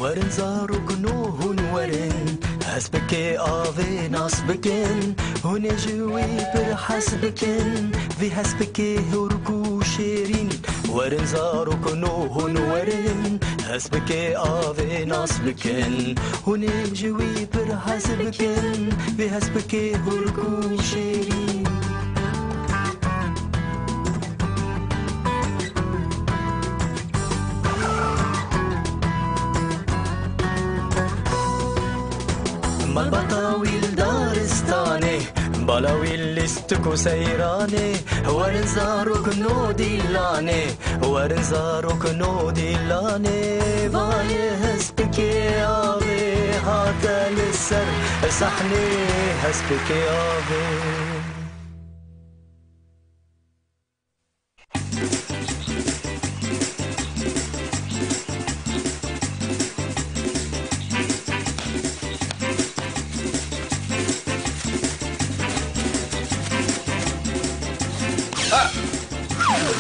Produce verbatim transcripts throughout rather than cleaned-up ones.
Werin zarokno hûn werin, hespikê avê nas bikin, hûn ê ji wî pir hez bikin, vî hespikê hûrk û şêrîn. Werin zarokno hûn werin, hespikê avê nas bikin, hûn ê ji wî pir hez bikin, vî hespikê hûrk û şêrîn. Malbata wî li daristanê, bala wî lîstik û seyranê, werin zarok no dîlanê, werin zarok no dîlanê, vayê hespikê avê hate li ser sahnê, hespikê avê.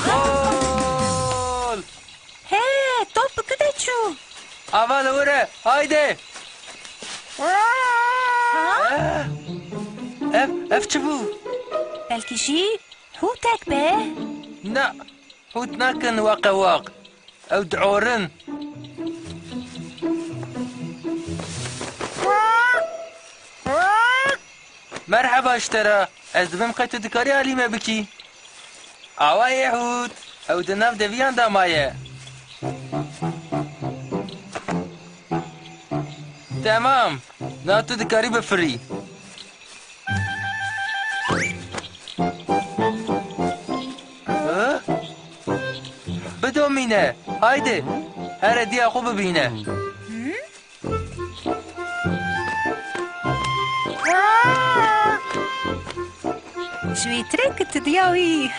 Gol! He, top bi ku de çû? Ava li wir e, haydi! Ha? Ev, ev çi bû? Belkî jî hûtek be? Na, hût nakin waqewaq. Ew diorin. Merheba ji te re. Ez dibêm qey tu dikarî alî me bikî. Awayê hût. Ew di nav deviyan de maye. Temam. Na tu dikarî bifirî. Hı? Bidomîne. Haydi. Here diya xwe bibîne. Hı? Ji wî tirek tu diya wî.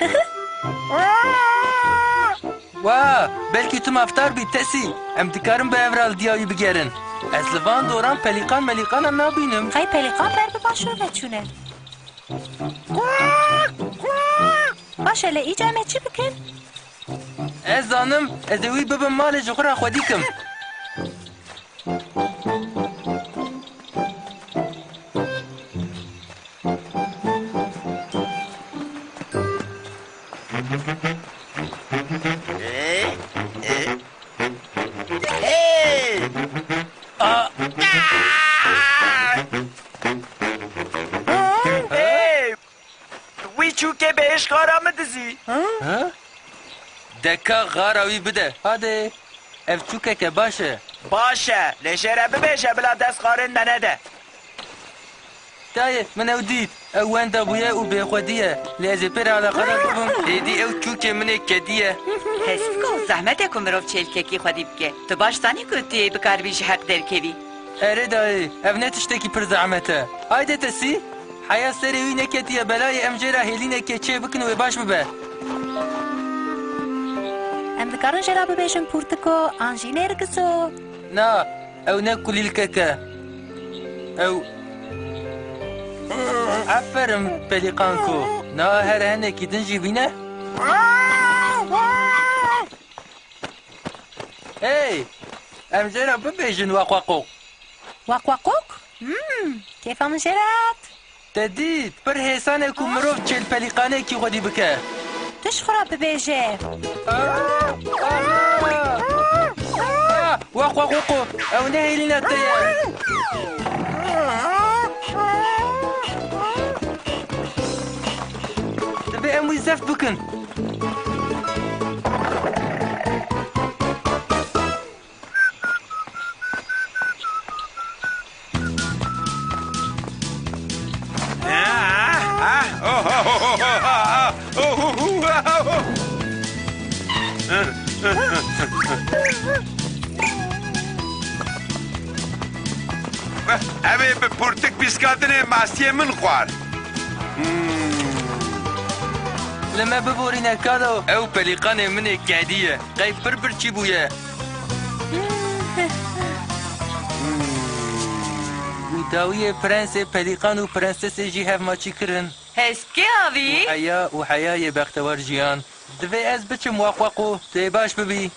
Wa, belkî tu mafdar bî Tesî. Em dikarin bi hev re li diya wî bigerin. Ez li van doran pelîqan melîqanan nabînim. Qey pelîqan ber bi başûr ve çûne. Baş e, lê îca em ê çi bikin? Ez zanim, ez ê wî bibim malê ji xwe re xwedî kim. Hey! A! Hey! Wî çûkê bi êşxara min dizî. Ha? Deka xara wî bide. Hadi. Ev çûkeke baş e. Baş e. Lê jê re bibêje bila dest xarin me nede. Dayê, min ew dît. Ew wenda bûye û bêxwedî ye. Lê ez ê pê re eleqedar bibim. Êdî ew çûkê min ê kedî ye. Hespiko, zehmet e ku mirov çêlkekî xwedî bike. Tu baş zanî ku tu yê bikaribî ji heq derkevî. Erê dayê, ev ne tiştekî pir zehmet e. Hayde Tesî, heya serê wî neketiye belayê, em jê re hêlînekê çê bikin wê baş bibe. Em dikarin jê re bibêjin pûrtiko an jî nêrgiso? Na, ew ne kulîlkek e. Ew... Aferin pelîqanko. Na here hinekî din jî bîne. Hey! Em jê re bibêjin waqwaqok. Waqwaqok? Hmm, kêfa min jê re hat. Te dît, pir hêsan e ku mirov çêlpelîqanekî xwedî bike. Tu ji xwe re bibêje. Ah! Ah! Ah! Waqwaqoko, ew ne hêlîna te ye. Divê em wî zeft bikin. Ev ê bi pirtûk pîskandinê masiyê min xwar. Hmm. Li me biborîne kalo. Ew pelîqanê min ê kedî ye. Qey pir birçî bûye. Û dawiyê prensê pelîqan û prensesê jî hev maçî kirin. Hespkê avî. Û heya, û heya yê bextewar jiyan. Divê ez biçim waqwaqo, tu ê baş bibî.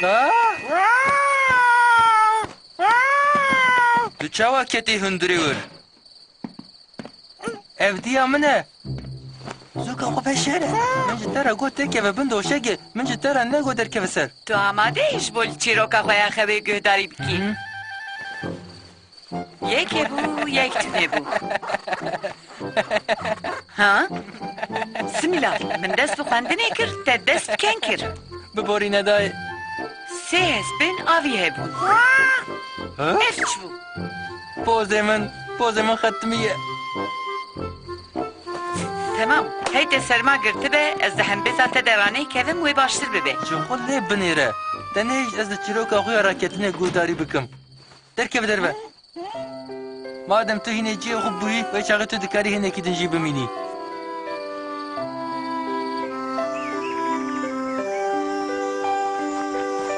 Ah! Tu çawa ketî hundirê wir? Ev diya min e. Zûka xwe veşêre. Min ji te re got têkeve bin doşegê. Min ji te re negot derkeve ser. Tu amade yî ji bo li çîroka xwe ya xewê guhdarî bikî? Hı. Yek hebû, yek tune bû. Ha? Simîla, min dest bi xwendinê kir, te dest bi ken kir. Biborîne dayê. Sê hespên avî hebûn. Ha? Ev çi bû? Pozê min, pozê min xetimiye. Temam, hey te serma girtibe, ez di hembêza te de ranêkevim, wê baştir bibe. Ji xwe lê binêre. Tenê jî ez di çîroka xwe ya raketinê guhdarî bikim. Derkeve derve. Madem tu hînê cihê xwe bûyî, wê çaxê tu dikarî hinekî din jî bimînî.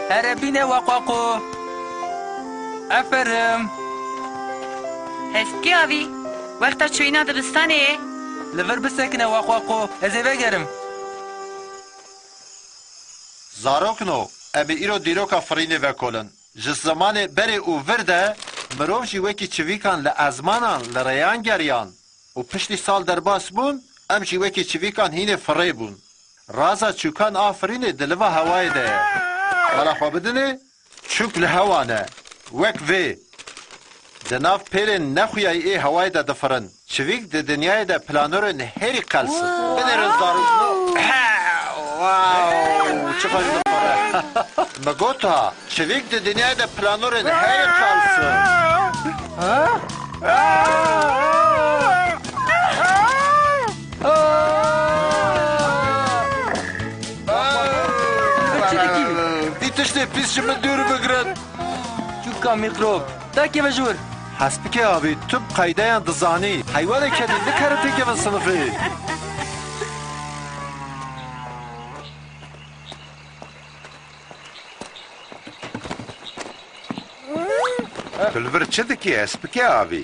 Here bîne waqwaqo. Eferim. Hespikê avî, wexta çûyîna dibistanê ye. Li vir bisekine waqwaqo, ez ê vegerim. Zarokno, em ê îro dîroka firînê vekolin. Ji zimanê berê û vir de mirov jî wekî çivîkan li ezmanan, li rêyan geriyan û piştî sal derbas bûn, em jî wekî çivîkan hînê firê bûn. Raza çûkan a firînê di liva hewayê de ye. Bala xwe bidinê, çûk li hewa ne. Wek vê. Di nav pêlên nexuyayî ê hewayê de difirin. Çivîk di dinyayê de planorên herî qels in. Binêrin zarok. Wow! Çiqas dixwere. Me got ha, çivîk di dinyayê de planorên herî qels in. Ha? Çi dikî? Vî tiştê pîs ji min dûr bigirin. Çûka mîkrop. Dakeve ji wir. Hespikê avî, tu bi qeydeyan dizanî. Heywanê kedî nikare têkeve sinifê. Tu li vir çi dikî hespikê avî?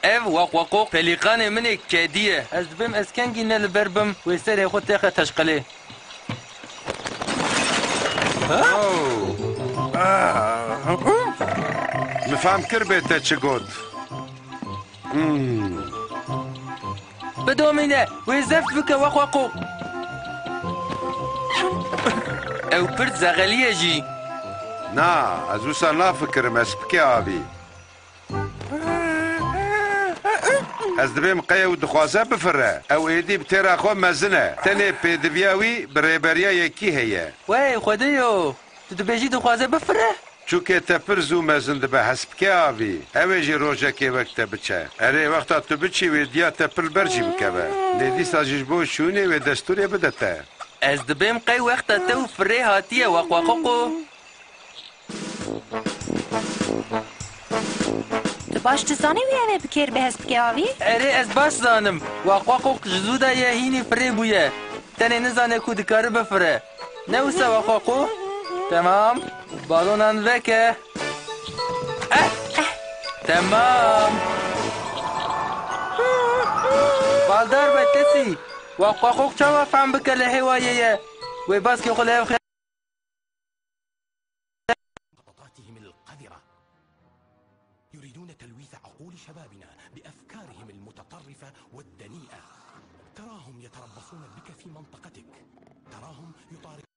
Ev waqwaqoq pelîqanê min ê kedî ye. Ez dibêm ez kengî ne li ber bim, wê serê xwe têxe teşqelê. Oh. Ah. Min fam kir bê te çi got. Hmm. Bidomîne, wê zeft bike waqwaqoq. Ew pir zexeliye jî. Na, ez wisa nafikirim, ez pikê avî. Ez dibêm qey ew dixwaze bifire. Ew êdî bi têra xwe mezin e. Tenê pêdiviya wî bi Rêberiya Yekî heye. Wey, Xwedêyo! Tu dibêjî dixwaze bifire? Çûkê te pir zû mezin dibe, hespikê avî. Ew ê jî rojekê wek te biçe. Erê, wexta tu biçî wê diya te pir li ber jî bikeve. Lê dîsa jî ji bo şûnê wê destûrê bide te. Ez dibêm qey wexta te û firê hatiye, waqwaqoqo. Tu baş dizanî wî ev ê bi kêr bi hespikê avî? Erê, ez baş zanim. Waqwaqoq ji zû de ye, hînî firê bûye. Tenê nizane ku dikare bifire. Ne wisa waqwaqo? Temam. Balonan veke. Eh! Temam. Baldar be kesî. Waqwaqoq çawa fehm bike li hêwayê ye? Wê baskê xwe li hev xêr. خططاتهم القذرة. يريدون تلويث عقول شبابنا بأفكارهم المتطرفة والدنيئة. تراهم يتربصون بك في منطقتك. تراهم يطاردون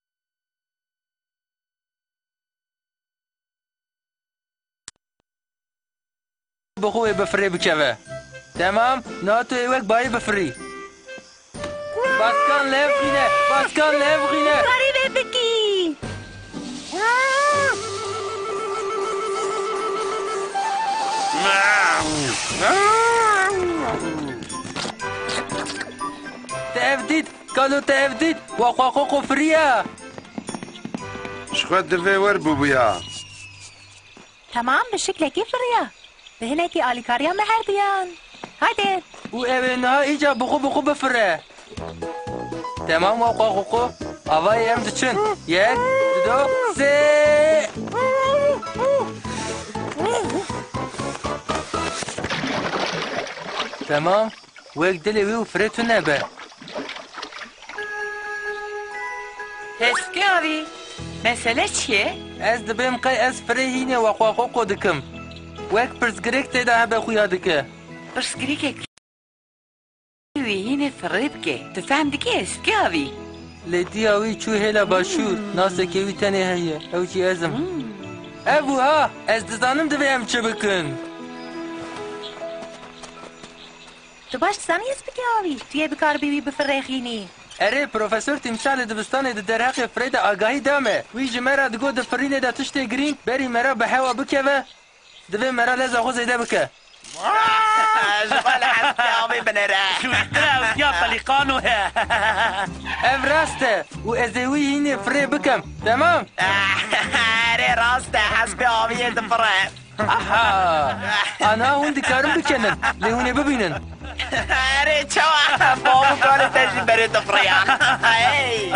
Bi xwe wê bi firê bikeve. Temam, niha tu ê wek bayê bifirî. Baskan li hev xîne, baskan li hev xîne. Karî vê bikî. Te ev dît, kalo te ev dît, waqwaqoqo firiya. Ji xwe divê wer bûbûya. Temam, bi şiklekî firiya. Bi hinekî alîkariya me herduyan. Haydi. Û ew ê niha îca bi xwe bi xwe bifire. Temam, waqwaqoqo. Avayê em diçin. Yek, du, sê. Temam. Wek dilê wî û firê tune be. Hespikê avî. Mesele çi ye? Ez dibêm qey ez firê hînê waqwaqoqo dikim. Wek pirsgirêk tê de hebe xuya dike. Pirsgirêkek wî hînê firê bike. Tu fehm dikî ez dikê avî. Lê diya wî çû hêla başûr. Nasekê wî tenê heye. Ew jî ez im. Hmm. Ev wiha, ez dizanim divê em çi bikin. Tu baş dizanî ez bikê avî. Tu yê bikaribî wî bifirêxînî. Erê, Profesor Tîmsah li dibistanê di derheqê firê de agahî da me. Wî ji me re digot di firînê de tiştê girîng berî me re bi hewa bikeve, divê me re leza xwe zêde bike. Ji xwe li hespê avê binêre. Ji wî tire ew diya pelîkano ye. Ev rast e û ez ê wî hînê firê bikim. Temam? Erê rast e, hespê aviyê difire. Aha! Ana hûn dikarin bikinin, lê hûn ê bibînin. Erê çawa? Bavû karê te jî berê difiriya. Hey!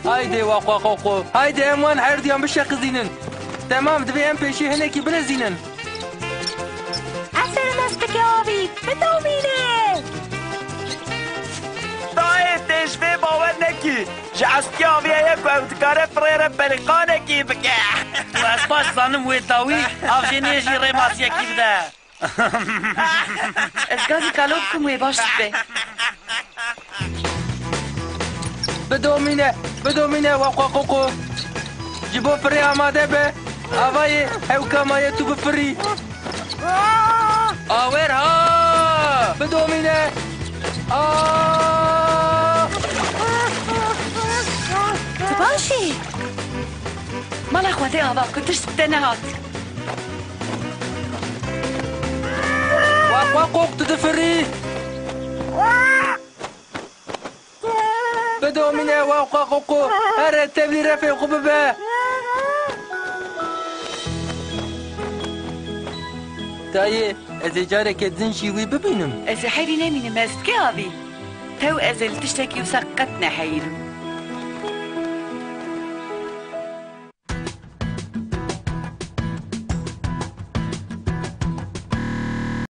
Haydê waqwaqoqo. Haydê em wan her duyan bişeqizînin. Temam, divê em pêşî hinekî bilezînin. Aferin, ez dikê avî. Bidomîne. Dayê, tê ji vê bawer nekî. Ji espkê avî heye ku ew dikare firê re pelîqanekî bike. Û ez baş zanim wê dawî av jê nê jî rêmasiyekî bide. Ez gazî kalo bikim wê baş dibe. Bidomîne, bidomîne, waqwaqoqo. Ji bo firê amade be. Avayê, hewka maye tu bifirî. Awer ha! Bidomîne! Aa! Tu baş î? Mala Xwedê ava ku tişt bi te nehat. Waqwaqoq, tu difirî! Bidomîne waqwaqoqo, here tevlî refê xwe bibe. Dayê, ez ê careke din jî wî bibînim. Ez ê herî nemînim, ez dikê avî. Tew ez ê li tiştekî wisa qet neheyînim.